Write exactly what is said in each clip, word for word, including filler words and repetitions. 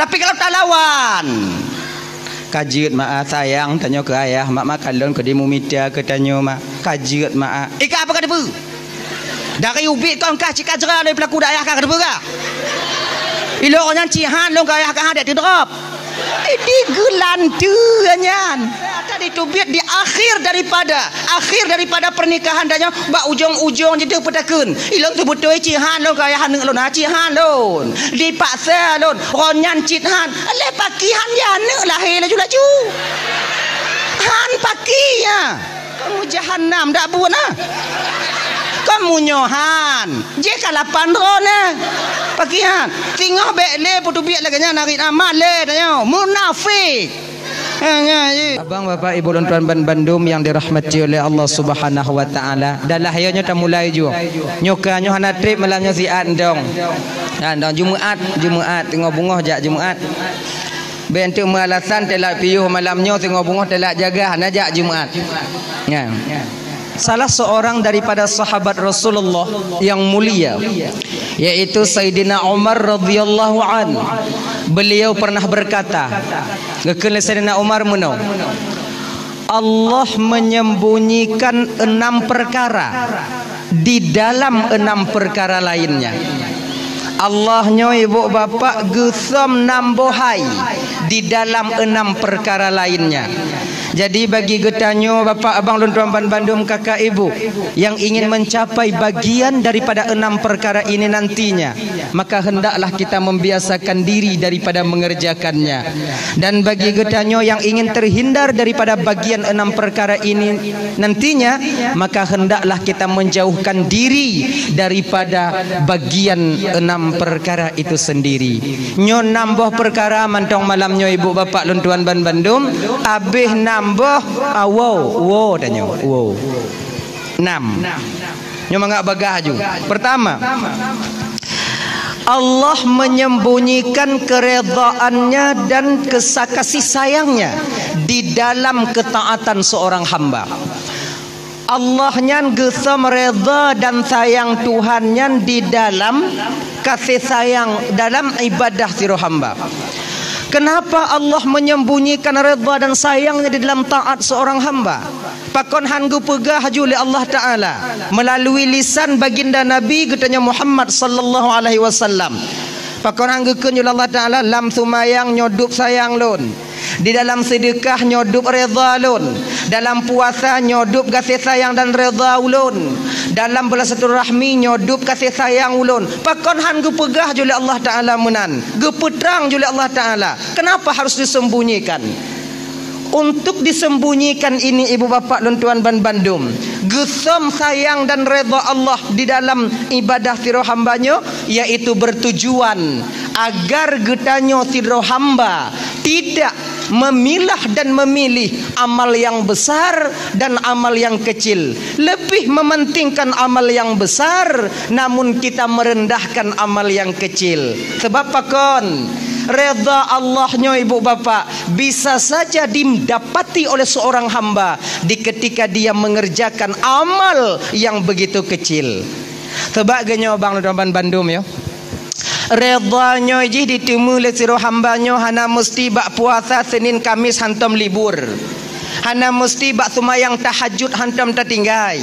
Tapi kalau talawan, ka jeuet mak ah, sayang tanyoe keu ayah, mak makan lôn keu di mumita keu tanyoe mak. Ka jeuet mak ah. Ika apa ka teupeu? Dari ubit kon kah cit ka jra lé peulaku dak ayah ka teupeu kah? Ilok nyan cit han lôn keu ayah ka han dek teudrop. Di geulanteue nyan. Tadi teubiet di akhir daripada, akhir daripada pernikahan tanyoe, bak ujong-ujong jih teuh peutakheun. Ilôn teubeutôi cit han lôn keu ayah aneuk lôn, ha, cit han lôn. Dipaksa lôn, ron nyan cit han. Lé paki han ya aneuk lahé laju-laju. Han paki ya. Kamu jahannam dak buet na. Kamu nyohan. Jeh ka lapan droe na. Paki han. Singoh bèk lé puteubiet lagèe nyan narit amat lé tanyoe. Munafik. Ha, nya, ye. Abang, bapak, ibu lôn tuan ban-, bandum yang dirahmati oleh Allah Subhanahu wa Taala. Dah lah, ayo nyoe tamulai ju. Nyoe ka nyoe hana trép malam nyoe siat ndong. Ha, ndong Jumaat, Jumaat, teungoh beungoh jak Jumaat. Bèk enteuk meualasan telat piôh malam nyoe, teungoh beungoh telat jaga, hana jak Jumaat. Nya. Salah seorang daripada sahabat Rasulullah yang mulia, yaitu Sayyidina Umar radhiyallahu an. Beliau pernah berkata, geukheun lé Sayyidina Umar meunoe, "Allah menyembunyikan enam perkara di dalam enam perkara lainnya." Allah nyoe, ibu bapak, geusöm nam boh hai di dalam enam perkara lainnya. Jadi, bagi geutanyoe, bapak, abang lôn tuan ban-, bandum, kakak, ibu, yang ingin mencapai bagian daripada enam perkara ini nantinya, maka hendaklah kita membiasakan diri daripada mengerjakannya. Dan bagi geutanyoe yang ingin terhindar daripada bagian enam perkara ini nantinya, maka hendaklah kita menjauhkan diri daripada bagian enam perkara itu sendiri. Nyoe nam boh perkara mantong malam nyoe, ibu bapak lôn tuan ban-, bandum, abéh nam boh, ah, woe, woe tanyoe, woe. Nam. Nyoe mangat bagah ju. Pertama, Allah menyembunyikan keredaannya dan kesa-, kasih sayangnya di dalam ketaatan seorang hamba. Allah nyan geusöm reda dan sayang Tuhan nyan di dalam kasih sayang dalam ibadah sidroe hamba. Kenapa Allah menyembunyikan reda dan sayangnya di dalam taat seorang hamba? Pakon han geupeugah ju lé Allah Ta'ala melalui lisan baginda Nabi geutanyoe Muhammad sallallahu alaihi wasallam? Pakon han geukheun ju lé Allah Ta'ala, "Lam seumayang nyoe dub sayang lôn, di dalam seudeukah nyoe dub reda lôn, dalam puasa nyoe dub gaséh sayang dan reda ulôn, dalam beulasilaturahmi nyoe dub gaséh sayang ulôn"? Pakon han geupeugah ju lé Allah Ta'ala meunan, geupeutrang ju lé Allah Ta'ala? Kenapa harus disembunyikan? Untuk disembunyikan ini, ibu bapak lôn tuan ban bandum, geusöm sayang dan reda Allah di dalam ibadah sidroe hamba nyoe, yaitu bertujuan agar geutanyoe sidroe hamba tidak memilah dan memilih amal yang besar dan amal yang kecil, lebih mementingkan amal yang besar, namun kita merendahkan amal yang kecil. Sebab pakon? Reda Allah nyoe, ibu bapak, bisa saja didapati oleh seorang hamba di ketika dia mengerjakan amal yang begitu kecil. Sebab geuh nyoe bang lôn tuan ban bandum ya. Reda nyoe jih diteumé lé sidroe hamba nyoe hana meusti bak puasa Senin Kamis hantom libur. Hana meusti bak seumayang tahajud hantom tatinggai.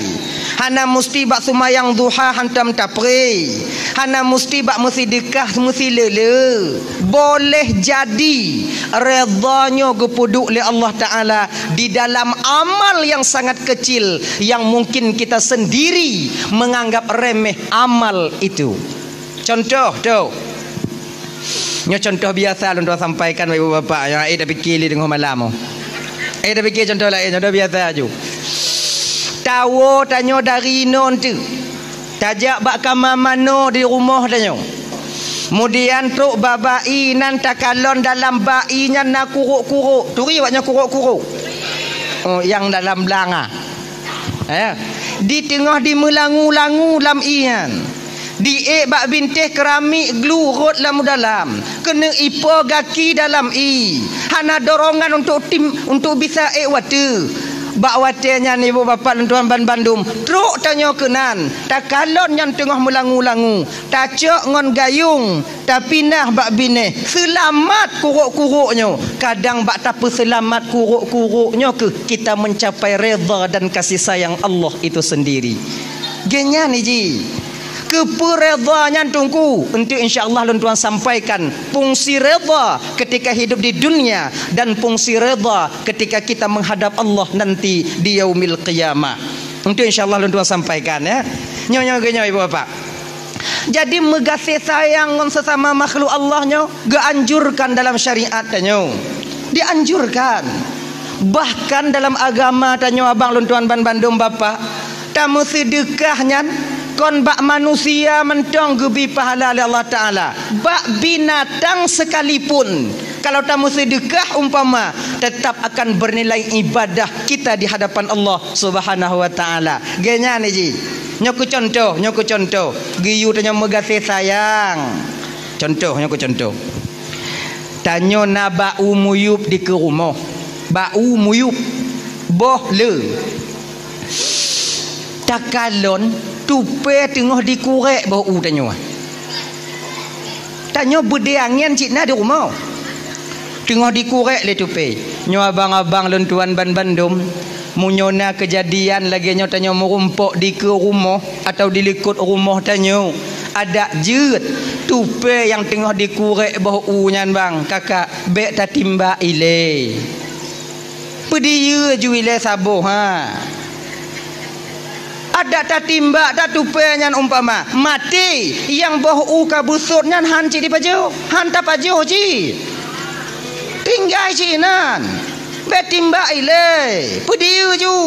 Hana meusti bak seumayang duha hantom tapré. Hana meusti bak meusideukah meusileule. Boleh jadi reda nyoe geupeuduek lé Allah Ta'ala di dalam amal yang sangat kecil yang mungkin kita sendiri menganggap remeh amal itu. Contoh tu. Nyoe contoh biasa lôn tuan sampaikan bak ibu bapak nyang ék tapike lé teungoh malam. Ék tapike contoh laén, contoh biasa aju. Tawoe tanyoe dari inoe teuk. Tajak bak kama manoe di rumoh tanyoe. Kemudian trok bak ba'i nan takalon dalam ba'i nyan na kurok-kurok. Turi awak nyan kurok-kurok. Oh, nyang dalam blang ah. Eh, di teungoh dimeulangu-langu lam ié nyan. Diék bak bintéh keramik glu rot lam dalam. Keuneuk ipo gaki dalam ié. Hana dorongan untuk tim, untuk bisa ék watée. Bak watée nyan, ibu bapak lôn tuan ban bandum, trok tanyoe keunan, takalon nyang teungoh meulangu-langu, tacok ngon gayong, tapinah bak binéh, seulamat kurok-kurok nyoe. Kadang bak tapeuseulamat kurok-kurok nyoe keuh kita mencapai redha dan kasih sayang Allah itu sendiri. Geuhnyan iji. Keupeue redha nyan, Teungku? Enteuk insya Allah lôn tuan sampaikan fungsi redha ketika hidup di dunia dan fungsi redha ketika kita menghadap Allah nanti di yaumil qiyamah. Enteuk insya Allah lôn tuan sampaikan, ya. Nyoe, nyoe, nyoe, ibu bapak. Jadi meugaséh sayang ngon sesama makhluk Allah nyoe geuanjurkan dalam syariat tanyoe. Dianjurkan. Bahkan dalam agama tanyoe, abang lôn tuan ban bandum bapak, tameuseudeukah nyan kon bak manusia mantong geubri pahala lé Allah Taala, bak binatang sekalipun. Kalau tameuseudeukah umpama, tetap akan bernilai ibadah kita di hadapan Allah Subhanahu wa Taala. Geuhnyan iji. Nyoe keu contoh, nyoe keu contoh. Geuyue tanyoe meugaséh sayang. Contoh, nyoe keu contoh. Tanyoe na bak u muyup dikeue rumoh. Bak u muyup. Boh le. Takalon tupée teungoh dikurek boh u tanyoe. Tanyoe beudée angén cit na di rumoh. Teungoh dikurek lé tupée. Nyoe abang-abang lôn tuan ban bandum. Meunyoe na keujadian lagée nyoe tanyoe meurumpok dikeue rumoh atawa dilikot rumoh tanyoe, adak jeuet tupée nyang teungoh dikurek boh u nyan, bang, kakak, bék tatimbak ilée. Peudiyeu ju ilée saboh, ha. Adak tatimbak that tupée nyan umpama maté, nyang boh u ka beusot nyan han cit dipajoh, han tapajoh cit. Tinggai cit inan. Bék timbak ilée, peudiyeu ju.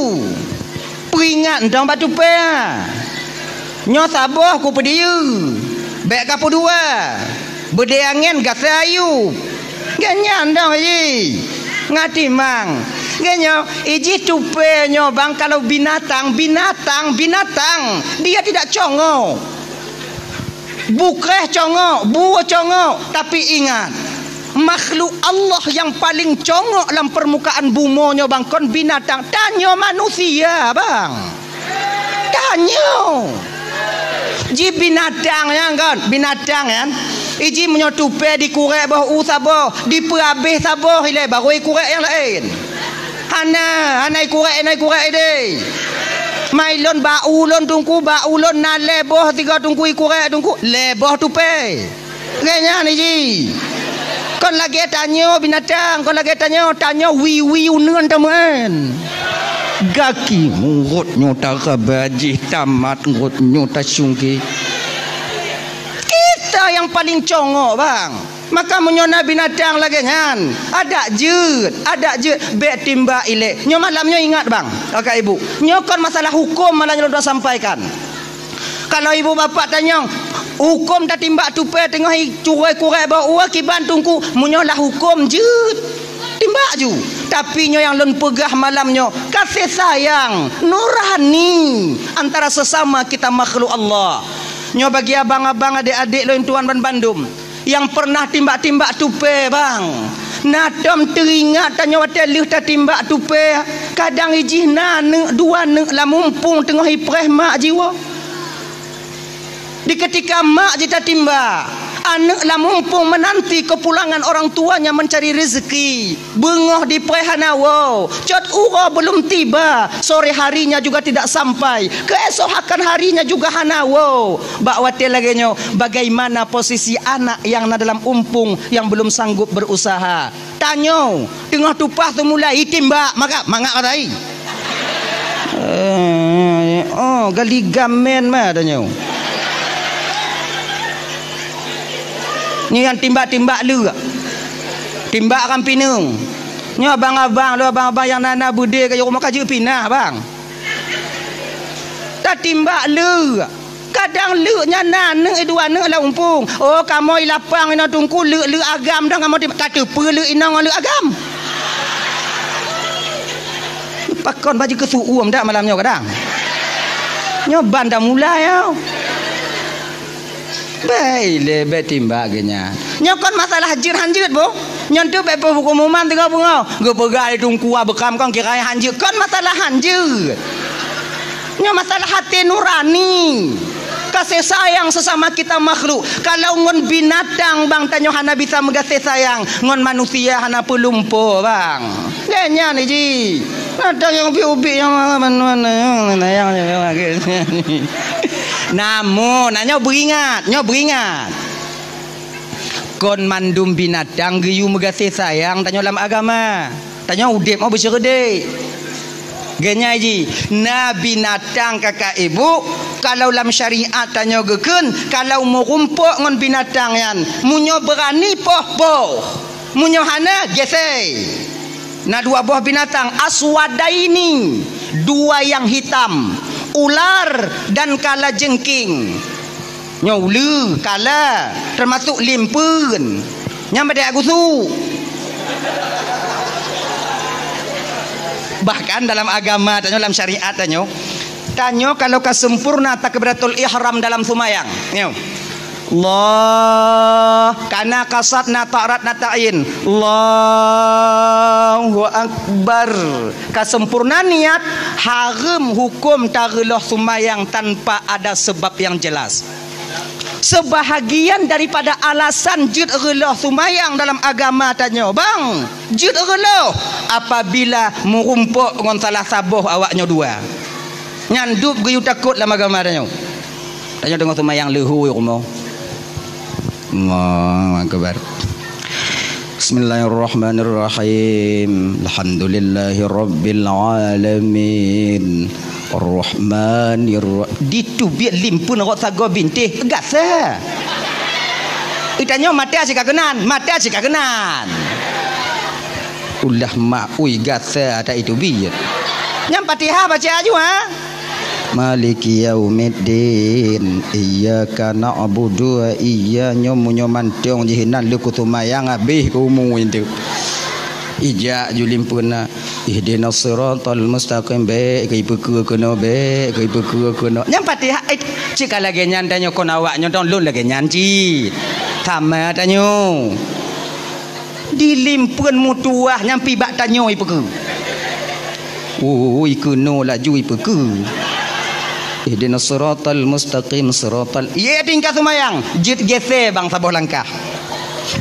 Peuingat dong bak tupée. Nyoe saboh kupeudiyeu. Bék kapeudua. Beudée angén gasai ayub. Geuhnyan dong iji. Ngatimang. Geuhnyoe, iji tupée nyoe bang kalau binatang, binatang, binatang. Dia tidak congok. Bukreh congok, bue congok, tapi ingat, makhluk Allah nyang paleng congok lam peurmukaan bumoe nyoe bang kon binatang, tanyoe manusia, bang. Tanyoe. Ji binatang nyan kon, binatang nyan. Iji meunyoe tupée dikurek boh u saboh, dipeuabéh saboh ilée, baru ikurek nyang laén. Hana, hana ikurek, hana ikurek ideh. Mai lôn bak ulôn Teungku, bak ulôn na lhée boh tiga Teungku ikurek Teungku, lhée boh tupée. Lagée nyan iji. Kon lagée tanyoe binatang, kon lagée tanyoe, tanyoe wiwi uneuen tameuén. Gaki murot nyoe taraba jih tamat rot nyoe tasungke. Kita nyang paleng congok, bang. Maka meunyoe na binatang lagée nyan, adak jeuet, adak jeuet, bék timbak ilée. Nyoe malam nyoe ingat bang, kakak ibu. Nyoe kon masalah huköm malam nyoe lôn sampaikan. Kalau ibu bapak tanyong, huköm tatimbak tupée teungoh i-, curôi kurek boh uwa kiban Teungku, meunyoe lah huköm jeuet, timbak ju. Tapi nyoe nyang lôn peugah malam nyoe, kasih sayang nurani antara sesama kita makhluk Allah. Nyoe bagi abang-abang, adék-adék lôn tuan ban bandum. Nyang pernah timbak-timbak tupée, bang. Na tom teuingat tanyoe watée lheueh tatimbak tupée, kadang ijih na aneuk dua aneuk lam mumpung teungoh ipreh mak jiwoe. Di ketika mak jitatimbak, aneuk lam mumpung menanti kepulangan orang tuanya mencari rezeki. Beungoh dipreh hana woe, cot uroe belum tiba, sore harinya juga tidak sampai, keesokan harinya juga hana woe. Bak watée lagée nyoe, bagaimana posisi anak nyang na dalam umpung nyang belum sanggup berusaha? Tanyoe, teungoh tumpah teumulai itimbak, maka mangat katai. Eh, oh, gali gamen ma tanyoe. Nyoe nyang timbak-timbak le. Timbak ram pineung. Nyoe abang-abang, lôn abang-abang nyang na-na beudé ka jeuet rumoh ka jeuet pinah, bang. Tatimbak le. Kadang le nyan na aneuk dua aneuk lam umpung. Oh, kamoe i lapang inoe Teungku, le-le agam dah kamoe timbak. Tateupeue le inong ngon le agam. Pakon baju keusuum dak malam nyoe kadang. Nyoe ban dah mulai, oh. Bék lé, bék timbak geuh nyan. Nyoe kon masalah jeuet han jeuet, boh. Nyan tu bèk peuhuköm umat teuka beungoh. Geupeugah lé teungku beukam kon kira hanjeuet. Kon masalah hanjeuet. Nyoe masalah até nurani. Kasih sayang sesama kita makhluk. Kalau ngon binatang bang tanyoe hana bisa meugaséh sayang, ngon manusia hana peulumpo bang. Lé nyan ji. Binatang nyang ubit-ubit nyang mana-mana nyang sayang. Namun, nah, nyoe beuingat, nyoe beuingat. Kon mandum binatang geuyue meugaséh sayang tanyoe lam agama. Tanyoe udép meuh beusyeureudék. Geunyai jih, na binatang kakak ibu, kalau lam syariat tanyoe geukheun, kalau meurumpok ngon binatang nyan, meunyoe beurani poh-poh, meunyoe hana, gesei. Na dua boh binatang, aswadaini, dua yang hitam, ular dan kalajengking. Nyoe uleue, kala, teumasuk limpeuen. Nyang beude gusuk. Bahkan dalam agama tanyoe, dalam syariat tanyoe, tanyoe kalau ka sempurna takbiratul ihram dalam seumayang. Nyoe. Allah, kana kasat na ta'rat na ta'in. Allahu Akbar. Ka sempurna niat, hareuem huköm tareuloh seumayang tanpa ada sebab yang jelas. Seubahagian daripada alasan jeuet reuloh seumayang dalam agama tanyoe, bang, jeuet reuloh apabila meurumpok ngon salah saboh awak nyoe dua. Nyan dub geuyue takot lam agama tanyoe. Tanyoe teungoh seumayang leuhô rumoh. Allahu Akbar. Bismillahirrahmanirrahim. Alhamdulillahirabbil alamin. Arrahmanirra-, diteubiet limpeuen rot sagoe bintéh gasa. Itanyoe mata cit ka keunan, mata cit ka keunan. Ulah maui gasa ata iteubiet. Nyang Fatihah baca aju, ha? Maliki yaumiddin. Iyyaka na'budu wa iyya-, nyoe meunyoe mantong jih inan lé kuseumayang habéh keu umu itu. Ijak ju limpeuna. Ihdinas siratal mustaqim, bék keu ipeukeue keunoe, bék keu ipeukeue keunoe. Nyang Fatihah, eh, cit ka lagée nyan tanyoe kon awak nyoe dong lôn lagée nyan cit. Sama tanyoe. Di limpeuen meutuwah nyang pibak tanyoe ipeukeue. Ui, keunoe laju ipeukeue. Ihdinas siratal mustaqim, siratal, ié tingkat seumayang, jeuet gesé bang saboh langkah.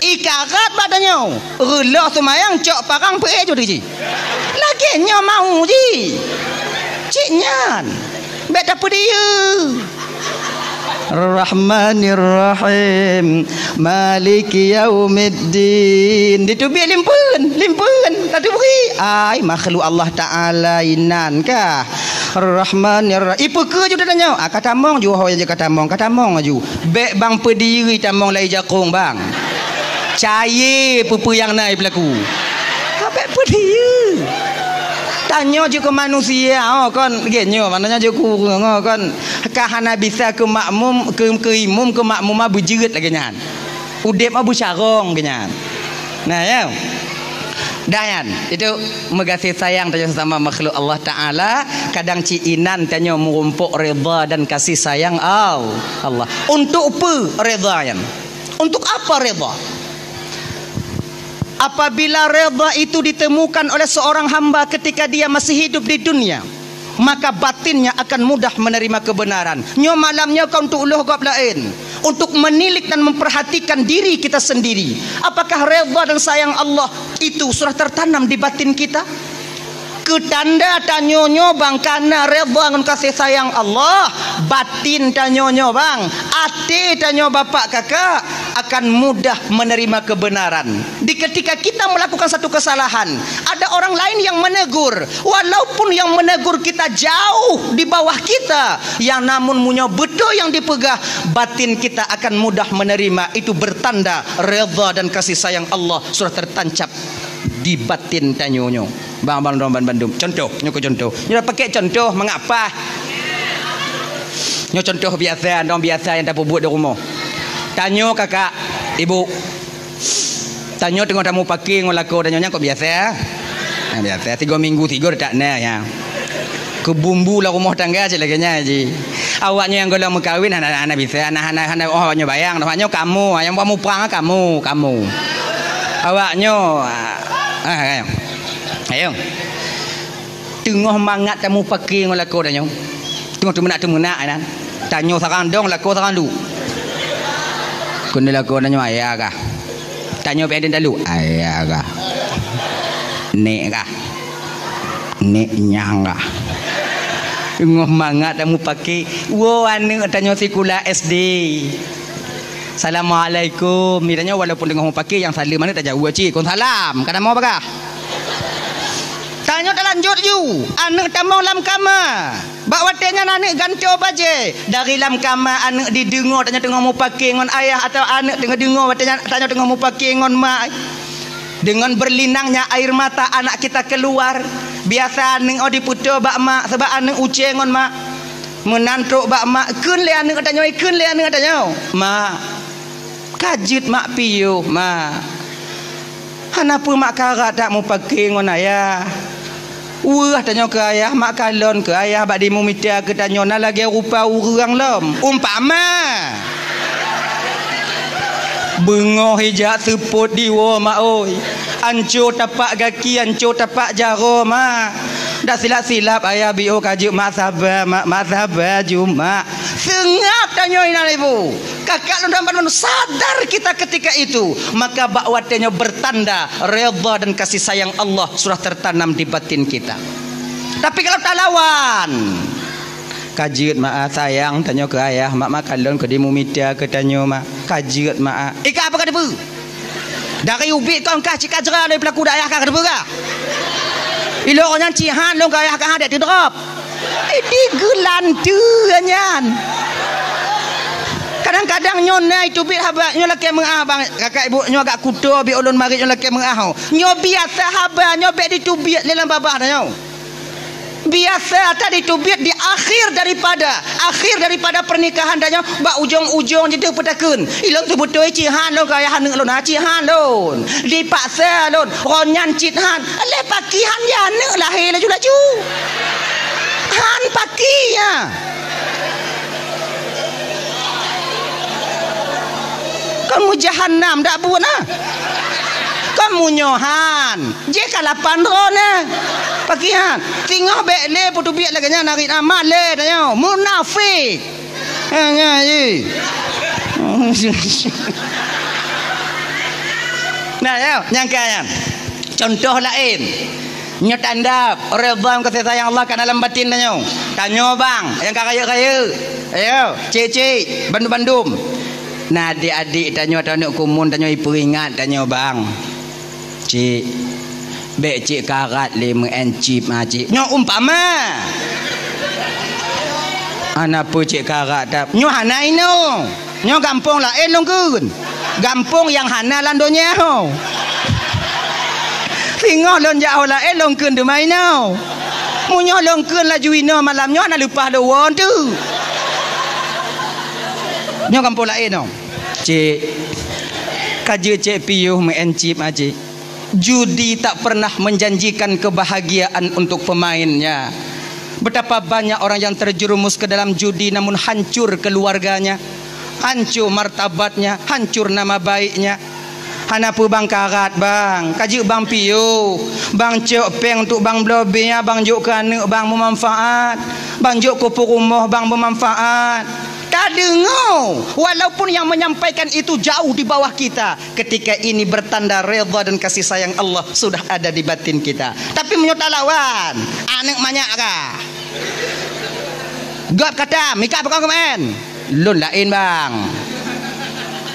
Ikarat bak tanyoe, reuloh seumayang cok parang peuék jeuet jih. Lagée nyoe mau jih. Cit nyan. Bék tapeudiyeu. Rahmanirrahim. Maliki yaumiddin. Diteubiet limpeuen, limpeuen. Tateubiet. Ai, makhluk Allah Taala inan kah. Rahmanirrahim. Ipeukeue ju tanyoe. Ah, ka tamong ju, ho, ka tamong, ka tamong ju. Bék bang peudiyeu tamong lai jakong bang. Cayée peue-peue nyang na ipeulaku. Ka bék peudiyeu. Tanyoe ju keu manusia, oh, kon, lagée nyoe, maknanya ju ku, oh, kon. Ka hana bisa keu makmum, keu, keu imum, keu makmuma beujeuet lagée nyan. Udeb mah beucarông geuh nyan. Nah, ya. Dah nyan, itu meugaséh sayang tanyoe sesama makhluk Allah Taala, kadang cit inan tanyoe meurumpok redha dan kasih sayang Al-, Allah. Untuk peue redha nyan? Untuk apa redha? Apabila redha itu ditemukan oleh seorang hamba ketika dia masih hidup di dunia, maka batinnya akan mudah menerima kebenaran. Nyoe malam nyoe ka untuk uloh gob laén, untuk menilik dan memperhatikan diri kita sendiri. Apakah redha dan sayang Allah itu sudah tertanam di batin kita? Keu tanda tanyoe nyoe bang kana redha ngon kasih sayang Allah, batin tanyoe nyoe bang, até tanyoe bapak kakak akan mudah menerima kebenaran. Di ketika kita melakukan satu kesalahan, ada orang lain yang menegur. Walaupun yang menegur kita jauh di bawah kita, yang namun meunyoe beutôi nyang dipeugah, batin kita akan mudah menerima. Itu bertanda redha dan kasih sayang Allah sudah tertancap di batin tanyoe nyoe. Bang, bang, dong, ban, bandum. Contoh, nyoe keu contoh. Nyoe pakai contoh mengapa? Nyoe contoh biasa, dong biasa nyang tapeubuet di rumoh. Tanyoe kakak, ibu. Tanyoe teungoh tamupakè ngon lakoe tanyoe nyan kok biasa? Nah, biasa. Tiga minggu tiga tak na ya. Keu bumbu lam rumoh tangga cit lagèe nyan ji. Awak nyoe nyang gohlom meukawen hana, hana bisa, hana, hana, hana, oh, awak nyoe bayang, awak nyoe kamoe, nyang buat muprang kamoe, kamoe. Awak nyoe, ah, ah, ayong. Ayong. Teungoh mangat tamupake ngon lakoe tanyoe. Teungoh teumeunak-teumeunak inan. Tanyoe sarang dong, lakoe sarang duek. Keuneuk lakoe tanyoe ayah kah. Tanyoe pih talu, ayah kah. Nek kah. Nek nyang kah. Teungoh mangat tamupake, woe aneuk tanyoe sikula S D. "Assalamualaikum." Mitanyoe walaupun teungoh mupake, nyang saleuem aneuk tajaweueb cit, "Kon salam, ka tamong bagah." Tanyoe talanjut ju, aneuk tamong lam kama. Bak watée nyan aneuk gantoe bajée. Dari lam kama aneuk dideungoe tanyoe teungoh mupake ngon ayah, atawa aneuk teungoh deungoe watée nyan tanyoe teungoh mupake ngon ma. Dengan berlinangnya air mata anak kita keluar. Biasa aneuk oh diputoe bak ma, sabab aneuk ucée ngon ma. Meunan trok bak ma, kheun lé aneuk tanyoe, kheun lé aneuk tanyoe, "Ma, ka jeuet mak piôh, ma. Hana peue mak karat that mupake ngon ayah. Weueh tanyoe keu ayah, mak kalon keu ayah bak dimumita keu tanyoe na lagée rupa ureuëng lom." Umpama. Beungoh ijak seupôt diwoe, mak oi. Anco tapak gaki, anco tapak jaroe, mak. Dak silap-silap ayah biôh ka jeuet mak saba, mak, mak saba ju, mak. Seungab tanyoe inan ibu. Kakak lôn dan padum sadar kita ketika itu. Maka bak watée nyoe bertanda redha dan kasih sayang Allah sudah tertanam di batin kita. Tapi kalau talawan, "Ka jeuet mak ah, sayang tanyoe keu ayah, mak, mak kalon keu dimumita keu tanyoe, mak. Ka jeuet mak ah." Ika apa ka teupeue? Dari ubit kon kah cit ka jra lé peulaku dak ayah ka teupeue kah? Ilok nyan cit han lôn keu ayah ka han dek teudrop. Eh, digeulanteue nyan. Kadang-kadang nyoe na iteubiet haba, nyoe lakée meuah bang, kakak ibu nyoe agak kuto bi ulôn marit nyoe lakée meuah ho. Nyoe biasa haba, nyoe bék diteubiet lé lam babah tanyoe. Biasa that diteubiet di akhir daripada, akhir daripada pernikahan tanyoe, bak ujong-ujong jih teuh peutakheun. Ilôn seubeutôi cit han lôn keu ayah aneuk lôn, ha, cit han lôn. Dipaksa lôn, ron nyan cit han. Lé paki han ya aneuk lahé laju-laju. Han paki ya. Kon meujahanam dak buet na. Kon meunyoe han. Jih ka lapan droeneuh. Pakihan. Teungoh bék lé peuteubiet lagée nyan narit amat lé tanyoe. Munafik. Ha, nyan jih. Nah, ya, nyang ka nyan. Contoh laén. Nyoe tanda redha kasih sayang Allah ka na lam batin tanyoe. Tanyoe bang, nyang ka rayeuk-rayeuk. Ayo, cik-cik, bandum-bandum. Na adik-adik tanyoe atau aneuk kumun tanyoe ipeuingat tanyoe bang. Cik, bék cik karat lé meu'en cit ma cik. Nyoe umpama. Hana peue cik karat that. Nyoe hana inoe. Nyoe gampông laén lôn kheun. Gampông nyang hana lam donya ho. Singoh lôn jak ho laén lôn kheun teuma inoe. Meunyoe lôn kheun laju inoe malam nyoe hana leupah lôn woe teuh. Nyoe gampông laén ho. Cik, ka jeuet cik piôh meu'en cit ma cik. Judi tak pernah menjanjikan kebahagiaan untuk pemainnya. Betapa banyak orang yang terjerumus ke dalam judi namun hancur keluarganya, hancur martabatnya, hancur nama baiknya. Hana peue bang karat bang, ka jeuet bang piôh, bang cok péng untuk bang bloe bia, bang jok keu aneuk bang beumanfaat, bang jok keu peurumoh bang beumanfaat. Tadeungoe, walaupun yang menyampaikan itu jauh di bawah kita, ketika ini bertanda redha dan kasih sayang Allah sudah ada di batin kita. Tapi meunyoe talawan, aneuk manyak kah? Gob kata, mika pakon keumaén? Lôn laén bang.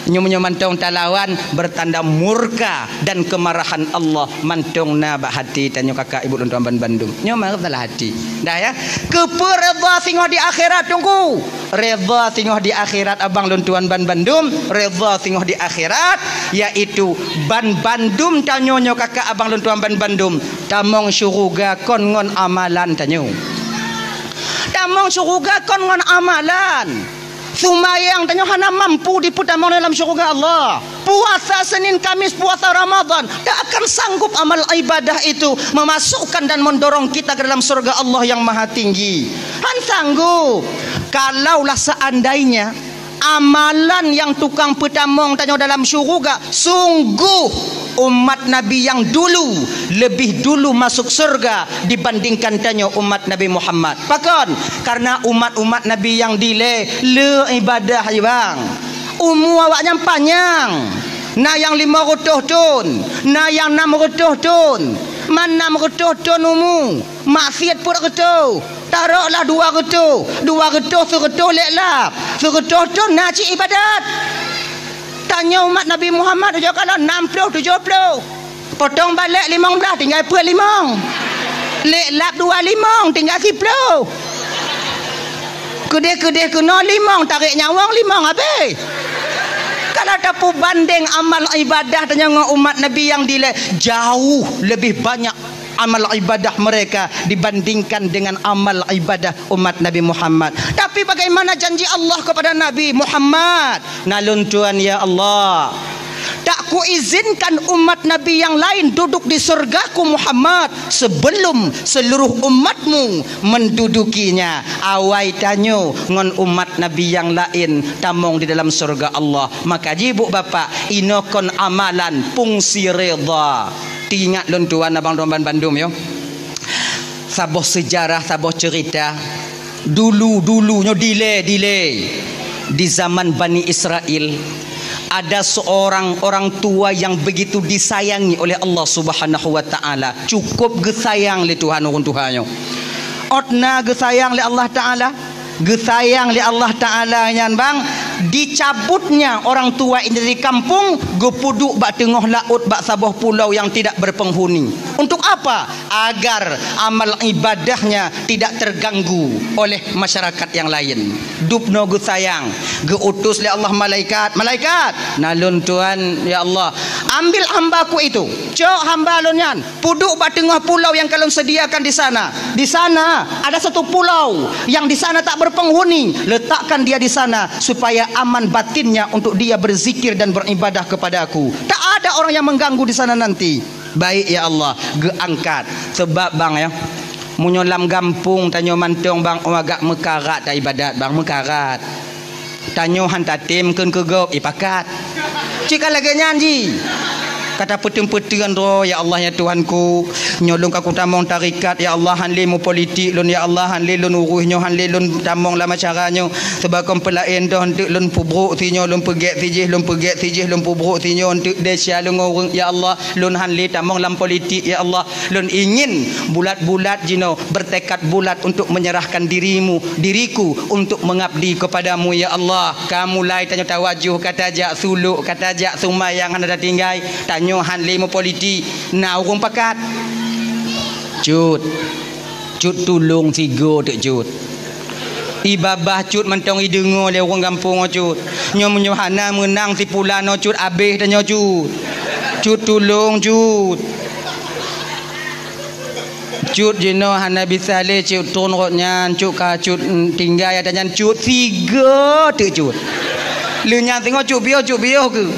Nyoe meunyoe mantong talawan, bertanda murka dan kemarahan Allah mantong na bak hati tanyoe kakak ibu lôn tuan ban bandum. Nyoe masalah hati. Dah ya. Keupeue redha singoh di akhirat teungku? Redha singoh di akhirat abang lôn tuan ban bandum, redha singoh di akhirat, yaitu ban bandum tanyoe nyoe kakak abang lôn tuan ban bandum, tamong syuruga kon ngon amalan tanyoe. Tamong syuruga kon ngon amalan. Sumayang tanyoe hana mampu dipeutamong dalam syuruga Allah. Puasa Senin Kamis, puasa Ramadan, tak akan sanggup amal ibadah itu memasukkan dan mendorong kita ke dalam surga Allah yang Maha Tinggi. Han sanggup. Kalaulah seandainya amalan yang tukang peutamong tanyoe dalam syuruga sungguh Umat Nabi nyang dulu leubeh dulu masuk syeuruga dibandingkan tanyoe umat Nabi Muhammad. Pakon? Karena umat-umat Nabi nyang dilée le ibadah, bang. Umu awaknyan panyang. Na nyang limong reutôh thon, na nyang nam reutôh thon. Man nam reutôh thon umu, maksiat peuet reutôh. Taroklah dua reutôh, dua reutôh, seureutôh lé lap. Seureutôh thon na cit ibadat. Tanyoe umat Nabi Muhammad ujoe kalon nam ploh tujoh ploh. Potong balek limong blaih, tinggai peuet limong. Lé lap dua limong, tinggai siploh. Keudeh-keudeh keunoe limong, tarek nyawöng limong habéh. Kalau tapeubandeng amal ibadah tanyoe ngon umat Nabi nyang dilée, jauh leubeh banyak amal ibadah mereka dibandingkan dengan amal ibadah umat Nabi Muhammad. Tapi bagaimana janji Allah kepada Nabi Muhammad? Na lôn tuan, ya Allah, tak kuizinkan umat Nabi nyang laén duduk di syeuruga-Ku Muhammad sebelum seluruh umatmu mendudukinya. Awai tanyoe ngon umat Nabi nyang laén tamong di dalam syeuruga Allah. Maka jih, bu bapak, inoe kon amalan fungsi ridha. Teuingat lôn tuan, abang lôn bandum, yo. Saboh seujarah, saboh ceurita. Dulu-dulu nyoe dilée, dilée. Di zaman Bani Israel, ada seorang orang tua yang begitu disayangi oleh Allah Subhanahu wa Ta'ala. Cukup geusayang lé Tuhan ureuëng tuha nyoe. Ôt na geusayang lé Allah Ta'ala, geusayang lé Allah Ta'ala nyan, bang, dicabutnya orang tua ini dari kampung, geupeuduek bak teungoh laôt, bak saboh pulau yang tidak berpenghuni. Untuk apa? Agar amal ibadahnya tidak terganggu oleh masyarakat yang lain. Dubnoe geusayang, geuutus lé Allah malaikat, "Malaikat, na lôn tuan, ya Allah, ambil hamba-Ku itu, cok hamba lôn nyan, peuduek bak teungoh pulau yang ka lôn sediakan di sana. Di sana ada satu pulau yang di sana tak berpenghuni, letakkan dia di sana supaya aman batinnya untuk dia berzikir dan beribadah kepada-Ku. Tak ada orang yang mengganggu di sana nanti." Baik, ya Allah, geuangkat. Sebab, bang, ya, meunyoe lam gampông tanyoe mantong, bang, oh, agak meukarat taibadat, bang, meukarat. Tanyoe han tatem kheun keu gob, ipakat. Cit ka lagée nyan jih. Ka tapeuteun-peuteun droe, "Ya Allah, ya Tuhanku, nyoe lôn ka kutamong tarekat, ya Allah, han lé meupolitik lôn, ya Allah, han lé lôn urus nyoe, han lé lôn tamong lam acara nyoe. Sebab kon peulaén doh, eunteuk lôn peubrok sinyoe, lôn peugét sijih, lôn peugét sijih, lôn peubrok sinyoe, eunteuk desya lôn ngon ureuëng, ya Allah." Lôn han lé tamong lam politik, ya Allah. Lôn ingin bulat-bulat jinoe bertekad bulat untuk menyerahkan dirimu, diriku untuk mengabdi kepada-Mu, ya Allah. Ka mulai tanyoe tawajoh, ka tajak suluk, ka tajak seumayang hana tatinggai. Tanyoe han lé meupolitik, na ureuëng pakat. Cut. Cut tulông sigoe teuk cut. Ibabah cut mantong ideungoe lé ureuëng gampông nyoe cut. Nyoe meunyoe hana meunang si pulan nyoe cut, abéh tanyoe cut. Cut tulông cut. Cut jinoe hana bisa lé cut tron rot nyan, cut ka cut, mm, tinggai ata nyan cut sigoe teuk cut. Lheueh nyan teungoh cut piôh, cut piôh keuh.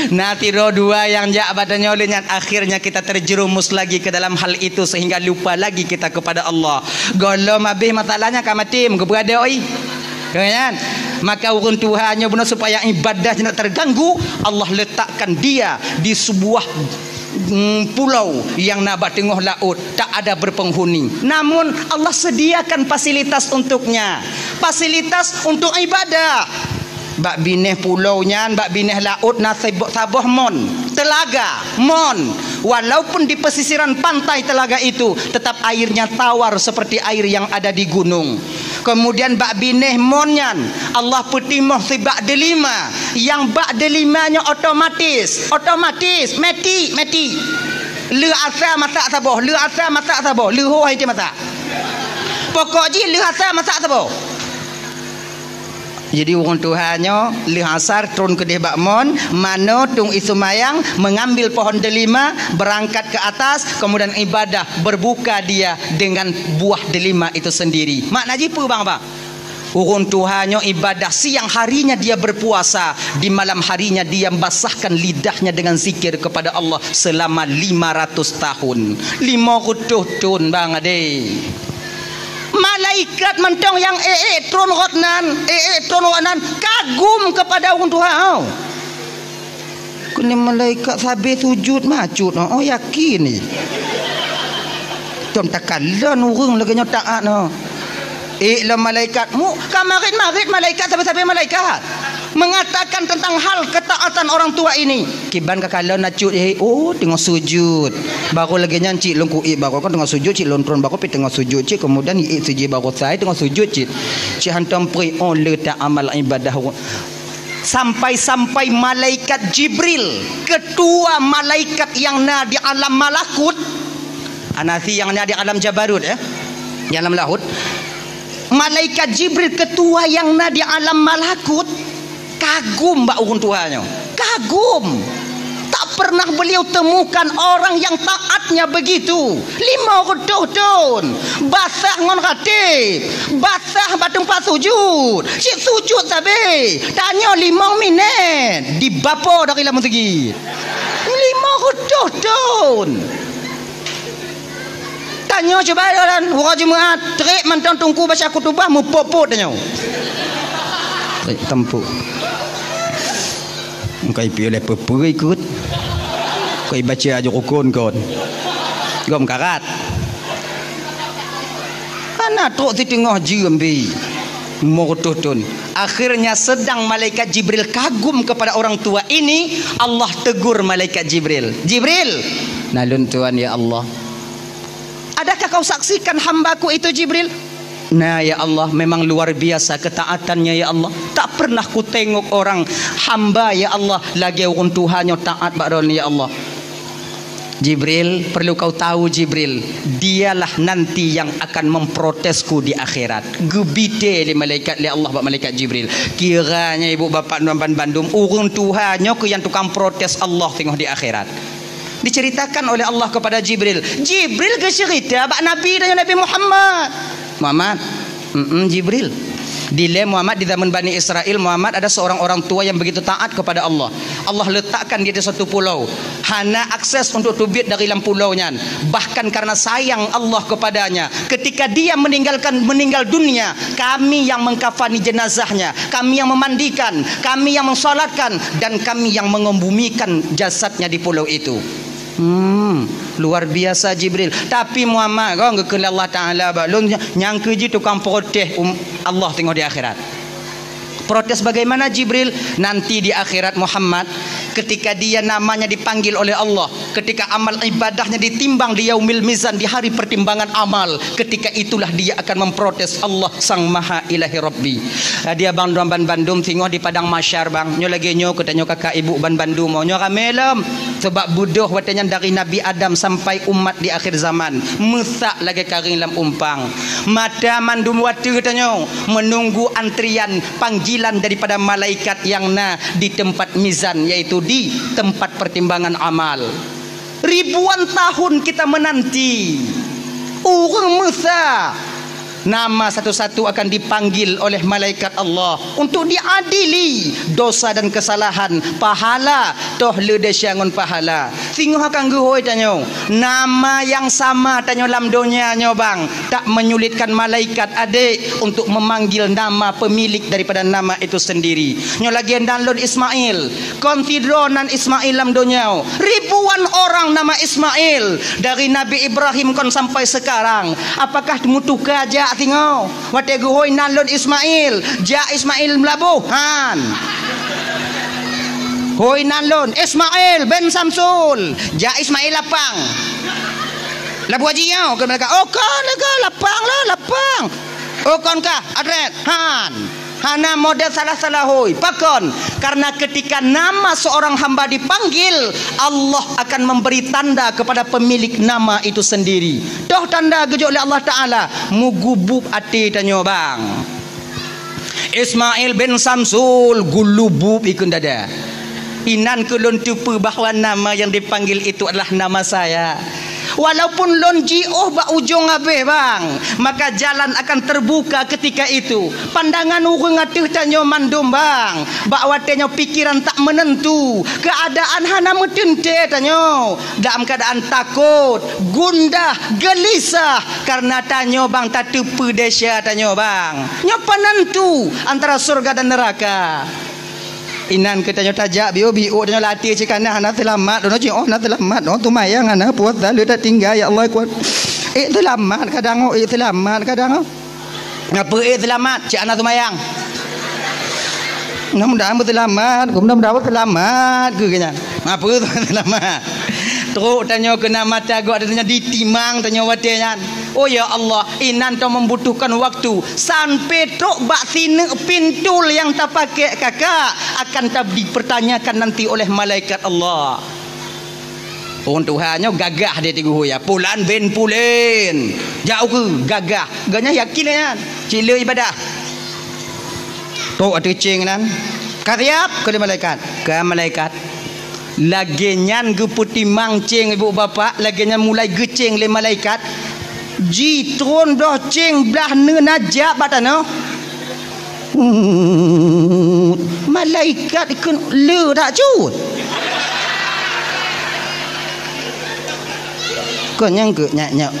Na sidroe dua nyang jak bak tanyoe lheueh nyan, akhirnya kita terjerumus lagi ke dalam hal itu sehingga lupa lagi kita kepada Allah. Gohlom abéh masalahnya ka maté, meugeubeuadoi. Kan? Maka ureuëng tuha nyoe bunoe supaya ibadah jinoe terganggu, Allah letakkan dia di sebuah, mm, pulau yang na bak teungoh laôt, tak ada berpenghuni. Namun Allah sediakan fasilitas untuknya. Fasilitas untuk ibadah. Bak binéh pulo nyan, bak binéh laôt na sib-, saboh mon, telaga, mon. Walaupun di pesisiran pantai telaga itu, tetap airnya tawar seperti air yang ada di gunung. Kemudian bak binéh mon nyan, Allah peutimoh sibak deulima, nyang bak deulima nyoe otomatis, otomatis, meti, meti. Lheueh asa masak saboh, lheueh asa masak saboh, lheueh ho hai masak. Pokok jih lheueh asa masak saboh. Jadi, ureuëng tuha nyoe lheueh asar tron keudeh bak mon, manoe tueng ie seumayang, mengambil pohon delima, berangkat ke atas, kemudian ibadah, berbuka dia dengan buah delima itu sendiri. Makna jih peue, bang, bang? Ureuëng tuha nyoe ibadah, siang harinya dia berpuasa, di malam harinya dia basahkan lidahnya dengan zikir kepada Allah selama lima ratus tahun. Lima ratus tahun, bang, adé. Malaikat mantong nyang ék-ék tron rot nan, ék-ék tron rot nan kagum kepada ureuëng tuha nyoe. Keuneuk malaikat sabe sujud macut, oh, yakin ni. Tom takalon ureuëng lagée nyoe taat, no. Eh, lom malaikat mu, ka marit-marit malaikat, sabe-sabe malaikat mengatakan tentang hal ketaatan orang tua ini. Kiban ka kalon acut, eh, oh, teungoh sujud. Baru lagée nyan cit lôn kuék, baru kan teungoh sujud cit lôn tron, baru pi teungoh sujud cit, kemudian iék siji baru sai teungoh sujud cit. Cit hantom pri, oh, le ta amal ibadah. Sampai-sampai malaikat Jibril, ketua malaikat yang na di alam malakut, anasi yang na di alam jabarut, ya, di alam lahut. Malaikat Jibril, ketua yang na di alam malakut, kagum bak ureuëng tuha nyoe. Kagum. Tak pernah beliau temukan orang yang taatnya begitu. Lima reutôh thon. Basah ngon rateb. Basah bak teumpat sujud. Cit sujud sabe. Tanyoe limong minét. Dibapo dari lam meuseujid. Lima reutôh thon. Tanyoe cuba, dan uroe Jumat, trek mantong teungku baca khutubah, meupot-pot tanyoe. Trek tampok. Engkai piôh lé peue-peue ikot. Kok ibaca aju rukun kon. Gom karat. Hana trok siteungoh jeuem bi. Lima reutôh thon. Akhirnya sedang malaikat Jibril kagum kepada orang tua ini, Allah tegur malaikat Jibril. "Jibril!" "Na lôn tuan, ya Allah." "Adakah kau saksikan hambaku itu, Jibril?" "Na, ya Allah, memang luar biasa ketaatannya, ya Allah. Tak pernah kutengok orang hamba, ya Allah, lagée ureuëng tuha nyoe taat bak droeneuh, ya Allah." "Jibril, perlu kau tahu, Jibril, dialah nanti yang akan memprotesku di akhirat." Geubite lé malaikat, lé Allah bak malaikat Jibril. Kiranya ibu bapak nuan ban bandum, ureuëng tuha nyoe keuh nyang tukang protes Allah teungoh di akhirat. Diceritakan oleh Allah kepada Jibril. Jibril geuceurita bak Nabi dan Nabi Muhammad. "Muhammad, mm Jibril, dilée Muhammad di zaman Bani Israel, Muhammad ada seorang orang tua yang begitu taat kepada Allah. Allah letakkan dia di satu pulau, hana akses untuk teubiet dari lam pulau nyan. Bahkan karena sayang Allah kepadanya, ketika dia meninggalkan, meninggal dunia, kami yang mengkafani jenazahnya, kami yang memandikan, kami yang mensolatkan, dan kami yang mengembumikan jasadnya di pulau itu." Hmm, luar biasa Jibril. Tapi Muhammad, kong geukheun lé Allah Taala bak lôn, nyang keuji tukang protes um, Allah teungoh di akhirat. Protes bagaimana Jibril? Nanti di akhirat Muhammad, ketika dia namanya dipanggil oleh Allah, ketika amal ibadahnya ditimbang di yaumil mizan, di hari pertimbangan amal, ketika itulah dia akan memprotes Allah Sang Maha Ilahi Rabbi. Dia bang dua ban bandum singoh di padang mahsyar bang. Nyoe lagée nyoe keu tanyoe kakak ibu ban bandum, nyoe ramé lom. Sebab beudôh watée nyan dari Nabi Adam sampai umat di akhir zaman, meusak lagée karing lam umpang. Mata mandum watée tanyoe menunggu antrian panggilan daripada malaikat yang na di tempat mizan, yaitu di tempat pertimbangan amal. Ribuan tahun kita menanti. Ureuëng meusa nama satu-satu akan dipanggil oleh malaikat Allah untuk diadili dosa dan kesalahan, pahala, toh le desya ngon pahala. Singoh akan geuhôi tanyoe, nama yang sama tanyoe lam donya nyoe bang, tak menyulitkan malaikat adek untuk memanggil nama pemilik daripada nama itu sendiri. Nyoe lagée nan lôn Ismail, kon sidroe nan Ismail lam donya. Ribuan orang nama Ismail, dari Nabi Ibrahim kon sampai sekarang. Apakah meutuka jak singoh? Watée geuhôi nan lôn Ismail, jak Ismail Meulaboh, han. Hôi nan lôn Ismail bin Samsul, jak Ismail Lapang. Laboh Haji nyoe, keu mereka, "Oh, kon lega Lapang lah, Lapang." "Oh, kon kah, Adret?" Han. Hana model salah-salah hôi. Pakon? Karena ketika nama seorang hamba dipanggil, Allah akan memberi tanda kepada pemilik nama itu sendiri. Toh tanda geujok lé Allah Taala, mugubub até tanyoe bang. Ismail bin Samsul gulubub ikun dada. Inan keu lôn teupeue bahwa nama yang dipanggil itu adalah nama saya. Walaupun lôn jiôh bak ujong abéh bang, maka jalan akan terbuka ketika itu. Pandangan ureuëng ateueh tanyoe mandum bang, bak watée nyoe pikiran tak menentu, keadaan hana meuteuntée tanyoe, dalam keadaan takot, gundah, gelisah, karena tanyoe bang tateupeue desya tanyoe bang. Nyoe penentu antara surga dan neraka. Inan keu tanyoe tajak biôh, biôh tanyoe latih cit kana hana seulamat, droeneuh cit oh hana seulamat, oh teumayang hana puasa le tatinggai, ya Allah kuat. Eh seulamat kadang oh, eh seulamat kadang oh. Ngapa eh seulamat? Cit hana teumayang. Mudah-mudahan beuseulamat, mudah-mudahan beuseulamat keu nyan. Ngapa seulamat? Trok tanyoe keunan mata gok tanyoe ditimang tanyoe watée nyan. Oh ya Allah, inan teuh membutuhkan waktu sampai trok bak sineuk pintul nyang tapakai kakak akan ta-, dipertanyakan nanti oleh malaikat Allah. Ureuëng tuha nyoe gagah dia tigu ya, pulan bin pulen. Jak ukeue gagah. Ganya yakin nyan. Cit le ibadah. Trok ateueh ceng nan. Ka siap keu lé malaikat. Ka malaikat. Lagée nyan geupeutimang ceng ibu bapak, lagée nyan mulai geuceng lé malaikat. Jitron doh ceng blah neuna jak bak tanoh. Malaikat keu le tak cut. Keu nyang keu nyak nyak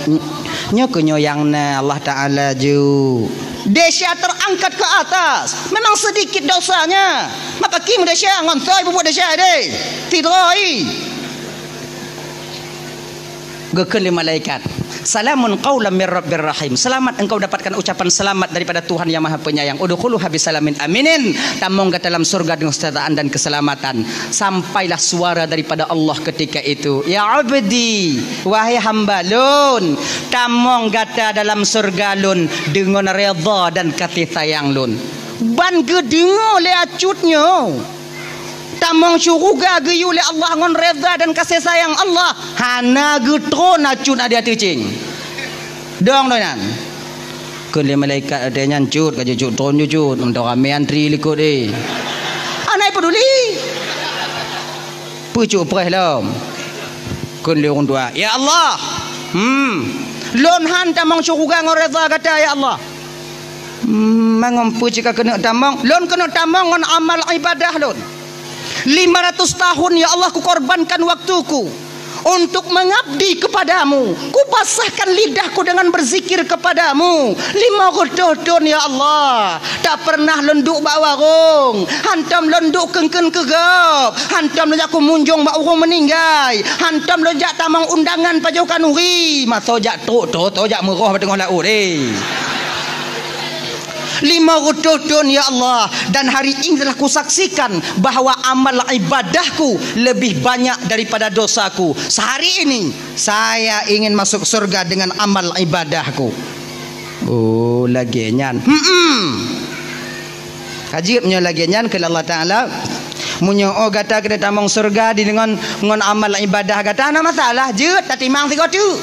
nyoe keu nyoe nyang na Allah Taala ju. Desya terangkat ke atas. Memang sedikit dosanya. Maka kim desya ngon soi bubuk desya deh. Tidroi. Geukheun lé malaikat, "Salamun qaulam mir rabbir rahim." Selamat engkau dapatkan ucapan selamat daripada Tuhan yang Maha Penyayang. "Udkhuluha bisalamin aminin." Tamong gata dalam surga dengan kesejahteraan dan keselamatan. Sampailah suara daripada Allah ketika itu, "Ya abdi, wahai hamba lôn, tamong gata dalam surga lôn deungon redha dan kasih sayang lôn." Ban geudeungoe lé acut nyoe. Tamong syuruga geuyue lé Allah ngon redha dan kasih sayang Allah, hana geutron acut na di ateueh ceng. Dong doh nyan. Kheun lé malaikat watée nyan cut ka jeuet cut tron jeuet cut, meudoh ramé antri likot eh. Hana peduli. Peucok preh lom. Kheun lé ureuëng tuha, "Ya Allah, hmm, lôn han tamong syuruga ngon redha gata ya Allah." Hmm, mangon peue cit ka keuneuk tamong? Lôn keuneuk tamong ngon amal ibadah lôn. Lima ratus tahun, ya Allah, kukorbankan waktuku untuk mengabdi kepadamu. Kupasahkan lidahku dengan berzikir kepadamu. Lima ratus tahun, ya Allah, tak pernah lôn duek bak warong. Hantom lôn duek keun-keun keu gob. Hantom lôn jak kumunjong bak ureuëng meuninggai. Hantom lôn jak tamong undangan pajoh khanuri. Masoe jak trok, to, to jak meuroh bak teungoh laôt, eh. Lima ratus thon, ya Allah, dan hari ini telah kusaksikan bahwa amal ibadahku lebih banyak daripada dosaku. Sehari ini saya ingin masuk surga dengan amal ibadahku. Oh, lagée nyan. Hmm. Ka jeuet meunyoe lagée nyan keu Allah Taala. Meunyoe oh gata keuneuk tamong surga di ngon, ngon amal ibadah gata, hana masalah, jeuet tatimang sigoe teuk.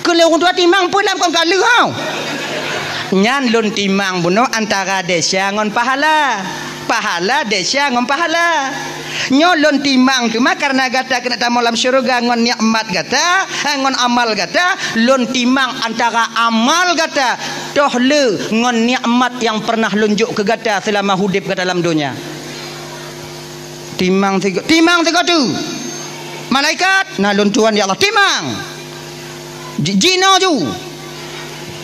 Keu lé ureuëng tuha timang peue lam kon ka lheueh hau. Nyan lôn timang bunoe antara desya ngon pahala. Pahala desya ngon pahala. Nyoe lôn timang teuma kareuna gata keuneuk tamong lam syeuruga ngon nikmat gata, eh, ngon amal gata, lôn timang antara amal gata toh le ngon nikmat nyang pernah lôn jok keu gata seulama udeb gata lam donya. Timang sigo-, timang sigoe teuk. Malaikat, na lôn tuan ya Allah, timang. Ji-, jinoe ju.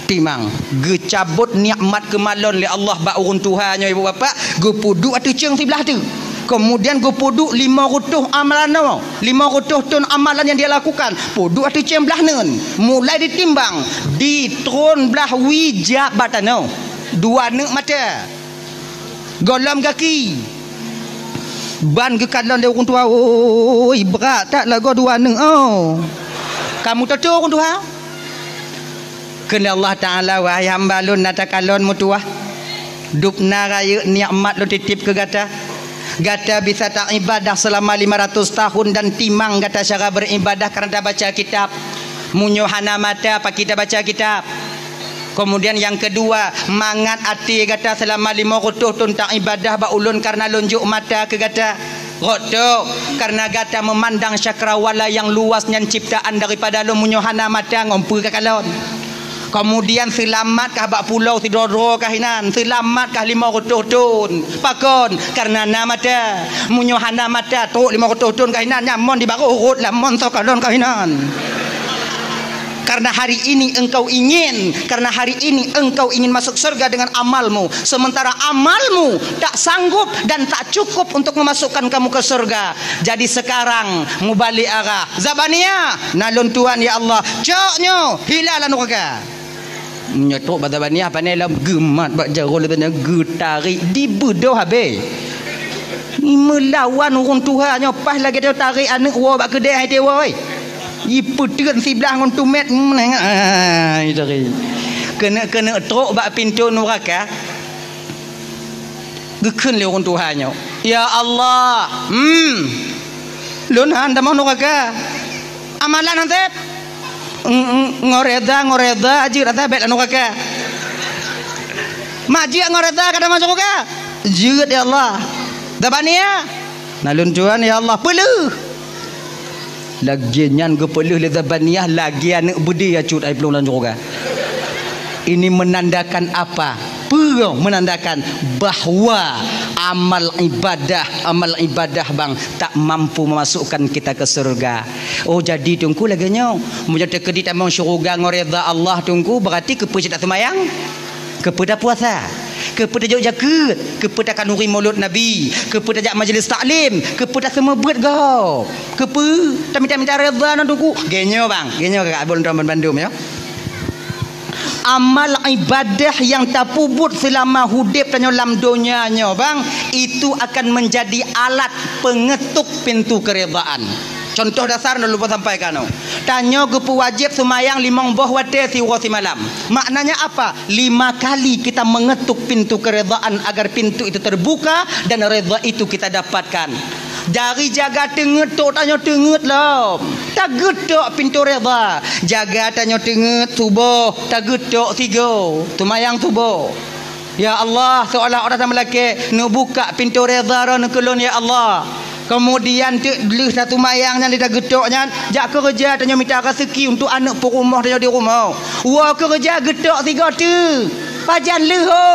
Timang, geucabot nikmat keumalon lé Allah bak ureuëng tuha nyoe ibu bapak, geupeuduek ateueh ceueng siblah teuk. Keumudian geupeuduek lima reutôh amalan nyoe, lima reutôh thon amalan nyang dia lakukan, peuduek ateueh ceueng blah neuen, mulai ditimbang, di tron blah wie jak bak tanoh, dua neuk mata. Gohlom gaki. Ban geukalon lé ureuëng tuha, "Oi, brat that lagoe dua neuk, oh." Kamu toto ureuëng tuha? Kheun Allah Taala, "Wahai hamba lôn, na takalon meutuwah. Dubna rayeuk nikmat lôn titip keu gata. Gata bisa taibadah seulama lima ratus tahun dan timang gata cara beuribadah kareuna tabaca kitab. Meunyoe hana mata, pakri tabaca kitab?" Keumudian nyang keudua, mangat até gata seulama lima reutôh thon taibadah bak ulôn kareuna lôn jok mata keu gata. Rot tok, kareuna gata meumandang cakrawala nyang luwas nyan ciptaan daripada lôn, meunyoe hana mata ngon peue kakalon. Keumudian seulamat kah bak pulo sidroe-droe kah inan, seulamat kah lima reutôh thon. Pakon? Kareuna na mata. Meunyoe hana mata, trok lima reutôh thon kah inan, nyan mon di barôh rot lam mon soe kalon kah inan. Karena hari ini engkau ingin, karena hari ini engkau ingin masuk surga dengan amalmu, sementara amalmu tak sanggup dan tak cukup untuk memasukkan kamu ke surga. Jadi sekarang, mubalik arah. Zabania, na lôn tuan ya Allah. Cok nyoe, hila lam nuraka. Nyoe trok bak Zabania, pane lom geumat bak jaroe lé tanya geutarék dibeudôh habéh. Meulawan ureuëng tuha nyoe paih lagée tarék aneuëk woe bak keudée hai teuwoe. Jipeuteun siblah ngon tumét, meunengah, ah, itu ri. Keuneuk-keuneuk trok bak pintoe nuraka. Geukheun lé ureuëng tuha nyoe, "Ya Allah, hmm, lôn han tamong nuraka. Amalan han sép. Ng-, ng-, ngon reda, ngon reda jeuet rasa bèk lam nuraka. Mak jeuet ngon reda ka tamong syeuruga. Jeuet, ya Allah. Zabania." Na lôn tuan, ya Allah, peuleueh. Lagée nyan geupeuleueh lé Zabaniah lagée aneuëk beudé cut ai plueng lam syeuruga. Ini menandakan apa? Peue menandakan bahwa amal ibadah, amal ibadah bang tak mampu memasukkan kita ke surga. Oh, jadi Teungku lagée nyoe, meunyoe teukeudi tamong syeuruga ngon reda Allah Teungku, berarti keupeue cit taseumayang? Keupeue tapuasa? Keupeue tajok jakeuet? Keupeue takhanuri mulod Nabi? Keupeue tajak majlis taklim? Keupeue taseumeubeuet gob? Keupeue tamita-mita reda ngon Teungku? Geuh nyoe bang, geuh nyoe kakak abon droe bandum ya. Amal ibadah nyang tapeubuet seulama udeb tanyoe lam donya nyoe bang, itu akan menjadi alat pengetuk pintu keredaan. Contoh dasar na lôn sampaikan nyoe. Tanyoe geupeuwajéb seumayang limong boh watée siuroe simalam. Maknanya apa? Lima kali kita mengetuk pintu keredaan agar pintu itu terbuka dan reda itu kita dapatkan. Dari jaga teungeut tok tanyoe teungeut lom. Tageutok pintoe reda. Jaga tanyoe teungeut suboh, tageutok sigoe. Seumayang suboh. Ya Allah, seolah-olah tameulakée, neubuka pintoe reda droeneuh keu lôn, ya Allah. Keumudian teuk lheueh taseumayang nyan, lheueh tageutok nyan, jak keureuja tanyoe mita raseuki untuk aneuëk peurumoh tanyoe di rumoh. Woe keureuja geutok sigoe teuk. Pajan lheueh ho.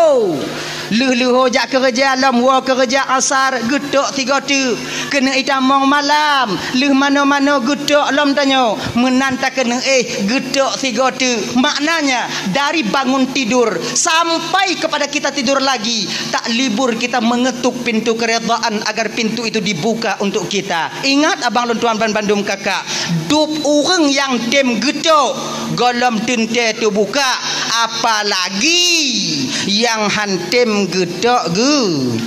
Lheueh-lheueh ho jak keureuja lom, woe keureuja asar geutok sigoe teuk. Keuneuk itamong malam, lheueh manoe-manoe geutok lom tanyoe. Meunan takeuneuk éh geutok sigoe teuk. Maknanya, dari bangun tidur sampai kepada kita tidur lagi, tak libur kita mengetuk pintu keredaan agar pintu itu dibuka untuk kita. Ingat abang lôn tuan ban bandum kakak, dub ureuëng nyang tem geutok gohlom teuntée teubuka, apalagi nyang han tem geutok geu.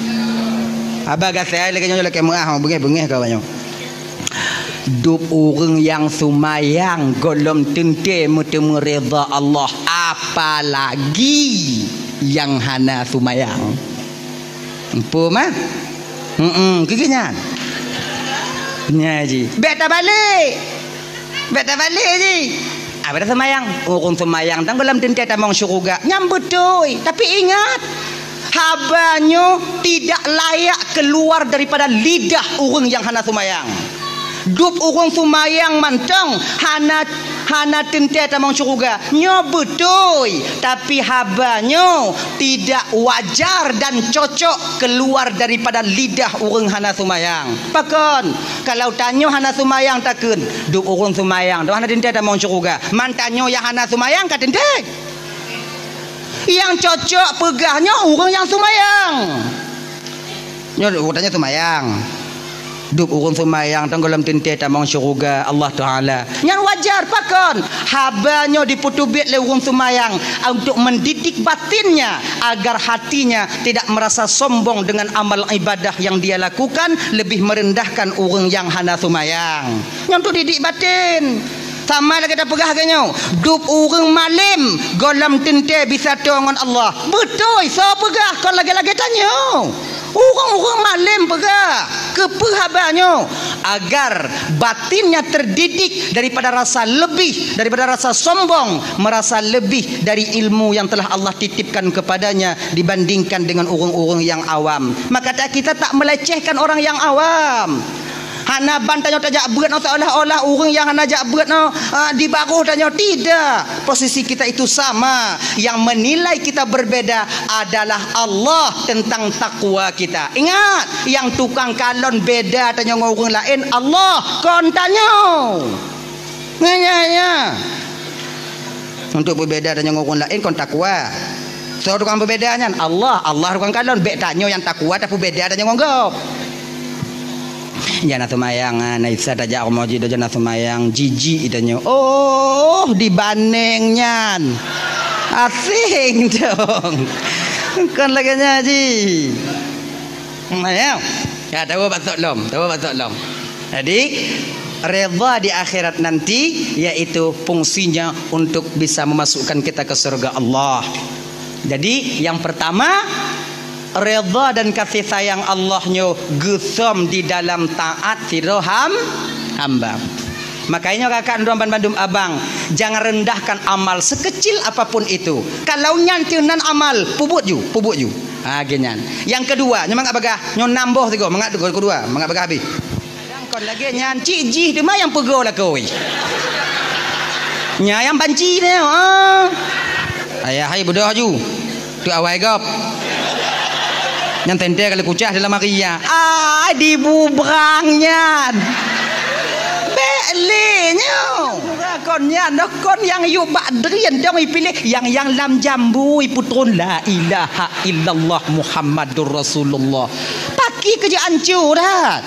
Haba gasai lagée nyoe lakée meuah, beungéh-beungéh ka nyoe. Dub ureuëng nyang seumayang gohlom teuntée meuteumé reda Allah, apalagi nyang hana seumayang. Empu mah? Heeh, keu nyan. Nya ji. Bék tabalek. Bék tabalek ji. Abah dah seumayang. Ureuëng seumayang dan gohlom teuntée tamong syeuruga. Nyang beutôi. Tapi ingat, haba nyoe tidak layak keluar daripada lidah ureuëng nyang hana seumayang. Dub ureuëng seumayang mantong hana, hana teuntée tamong syeuruga. Nyoe beutôi, tapi haba nyoe tidak wajar dan cocok keluar daripada lidah ureuëng hana seumayang. Pakon? Kalau tanyoe hana seumayang takheun, dub ureuëng seumayang, dub hana teuntée tamong syeuruga. Man tanyoe nyang hana seumayang ka teuntée. Nyang cocok peugah nyoe ureuëng nyang seumayang. Nyoe ureuëng tanyoe seumayang. Dub ureuëng seumayang tong gohlom teuntée tamong syeuruga Allah Taala. Nyan wajar pakon? Haba nyoe dipeuteubiet lé ureuëng seumayang untuk mendidik batinnya agar hatinya tidak merasa sombong dengan amal ibadah yang dia lakukan, lebih merendahkan ureuëng nyang hana seumayang. Nyan tu didik batin. Sama lagée tapeugah lagée nyoe, dub ureuëng malém gohlom teuntée bisa toe ngon Allah. Beutôi, soe peugah kon lagée-lagée tanyoe? Ureuëng-ureuëng malém peugah. Keupeue haba nyoe? Agar batinnya terdidik daripada rasa lebih, daripada rasa sombong, merasa lebih dari ilmu yang telah Allah titipkan kepadanya dibandingkan dengan ureuëng-ureuëng nyang awam. Maka ta-, kita tak melecehkan orang yang awam. Hana ban tanyoe tajak beuet nyoe seolah-olah ureuëng nyang hana jak beuet nyoe, ah, di baroh tanyoe. Tidak. Posisi kita itu sama. Yang menilai kita berbeda adalah Allah tentang takwa kita. Ingat, nyang tukang kalon beda tanyoe ngon ureuëng laén Allah, kon tanyoe. Nyan, nyan, nyan. Untuk peubeda tanyoe ngon ureueng laén kon takwa. Soe tukang peubeda nyan? Allah. Allah tukang kalon. Bèk tanyoe nyang takwa tapeubeda tanyoe ngon gob. Nyang na seumayang, ah, na Isa tajak rumoh jih, nyang na seumayang, jijik tanyoe. Oh, dibandeng nyan. Asing dong. Kon lagèe nyan jih. Hmm, ya. Ya, tahu batok lom, tahu batok lom. Jadi, redha di akhirat nanti, yaitu fungsinya untuk bisa memasukkan kita ke surga Allah. Jadi, yang pertama, redha dan kasih sayang Allah nyoe geusom di dalam taat sidroe ham-, hamba. Makanya kakak droe bandum abang, jangan rendahkan amal sekecil apapun itu. Kalau nyan teuh nan amal, peubuet ju, peubuet ju. Ha, geuh nyan. Nyang keudua, nyoe mangat bagah, nyoe nam boh sigoe, mangat sigoe keudua, mangat bagah habéh. Kadang kon lagèe nyan, cit jih teuma nyang peugoe lakoe. Nyan nyang banci nyoe, ha. Ayah hai beudôh ju. Tu awai gob. Nyang teuntèe kali kucah dalam hari ya. Ai dibubrang nyan. Bèk lé nyoe. Kon nyan, dah kon nyang yue bak drien dong ipiléh, nyang, nyang lam jambu ipeutrôn la ilaha illallah Muhammadur Rasulullah. Paki keu jeuet anco that.